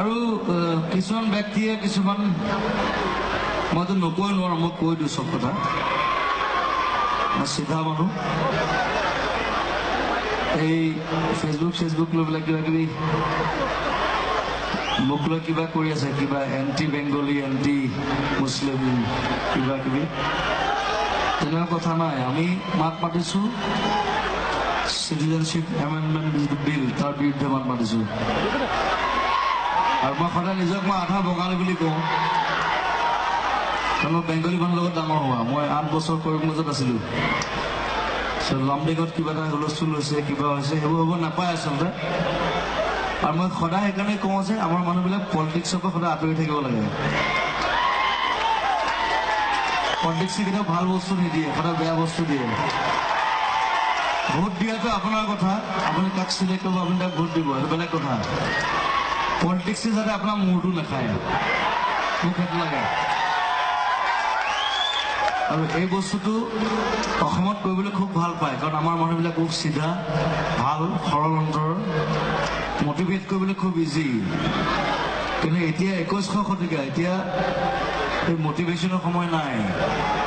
আৰু কিছুমান ব্যক্তিয়ে কিছুমান, মইতো নকৈ নোৱাৰোঁ, মই কৈ দিওঁ চব কথা, মই চিধা মানুহ। এই ফেচবুক চেচবুক লৈ পেলাই কিবা কিবি মোক লৈ কিবা কৰি আছে, কিবা এণ্টি বেংগলী, এণ্টি মুছলিম কিবা কিবি, তেনেকুৱা কথা নাই। আমি মাত মাতিছোঁ চিটিজেনশ্বিপ এমেণ্ডমেণ্ট যিটো বিল, তাৰ বিৰুদ্ধে মাত মাতিছোঁ। আৰু মই সদায় নিজক মই আধা বঙালী বুলি কওঁ, কাৰণ মই বেংগলী মানুহৰ লগত ডাঙৰ হোৱা। মই 8 বছৰ কৰিমগঞ্জত আছিলোঁ। লামডিঙত কিবা এটা হুলস্থুল হৈছে, কিবা হৈছে, সেইবোৰ হ'ব নাপায় আচলতে। আৰু মই সদায় সেইকাৰণে কওঁ যে আমাৰ মানুহবিলাক পলিটিক্সৰ পৰা সদায় আঁতৰি থাকিব লাগে। পলিটিক্সে কেতিয়াও ভাল বস্তু নিদিয়ে, সদায় বেয়া বস্তু দিয়ে। ভোট দিয়াটো আপোনাৰ কথা, আপুনি কাক চিলেক্ট কৰিব, আপুনি তাক ভোট দিব, সেইটো বেলেগ কথা। পলিটিক্সে যাতে আপোনাৰ মূৰটো নাখায়, মোক সেইটো লাগে। আৰু এই বস্তুটো অসমত কৰিবলৈ খুব ভাল পায়, কাৰণ আমাৰ মানুহবিলাক খুব চিধা, ভাল, সৰল অন্তৰৰ, মটিভেট কৰিবলৈ খুব ইজি। কিন্তু এতিয়া 21শ শতিকা, এতিয়া এই মটিভেশ্যনৰ সময় নাই।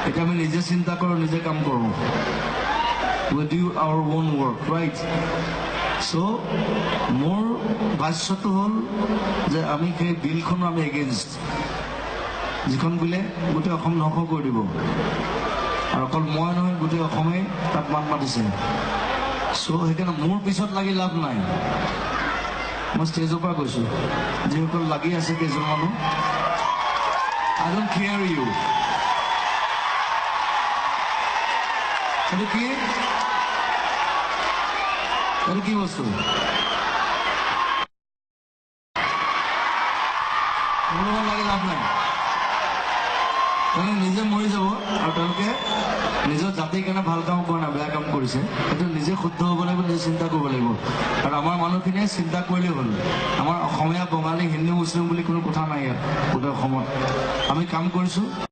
এতিয়া আমি নিজে চিন্তা কৰোঁ, নিজে কাম কৰোঁ। We do our own work, right? So, মোৰ ভাষ্যটো হ'ল যে আমি সেই বিলখনৰ আমি এগেইনষ্ট, যিখন বিলে গোটেই অসম ধ্বংস কৰি দিব। আৰু অকল মই নহয়, গোটেই অসমে তাত মাত মাতিছে। চ' সেইকাৰণে মোৰ পিছত লাগি লাভ নাই। মই ষ্টেজৰ পৰা কৈছোঁ, যিসকল লাগি আছে কেইজন মানুহ, I don't care you. এইটো কি? এইটো কি বস্তু? মোৰ লগত লাগি লাভ নাই। তেওঁলোকে নিজে মৰি যাব, আৰু তেওঁলোকে নিজৰ জাতিৰ কাৰণে ভাল কাম কৰা নাই, বেয়া কাম কৰিছে। সেইটো নিজে শুদ্ধ হ'ব লাগিব, নিজে চিন্তা কৰিব লাগিব। আৰু আমাৰ মানুহখিনিয়ে চিন্তা কৰিলেই হ'ল। আমাৰ অসমীয়া, বঙালী, হিন্দু, মুছলিম বুলি কোনো কথা নাই ইয়াত। গোটেই অসমত আমি কাম কৰিছোঁ।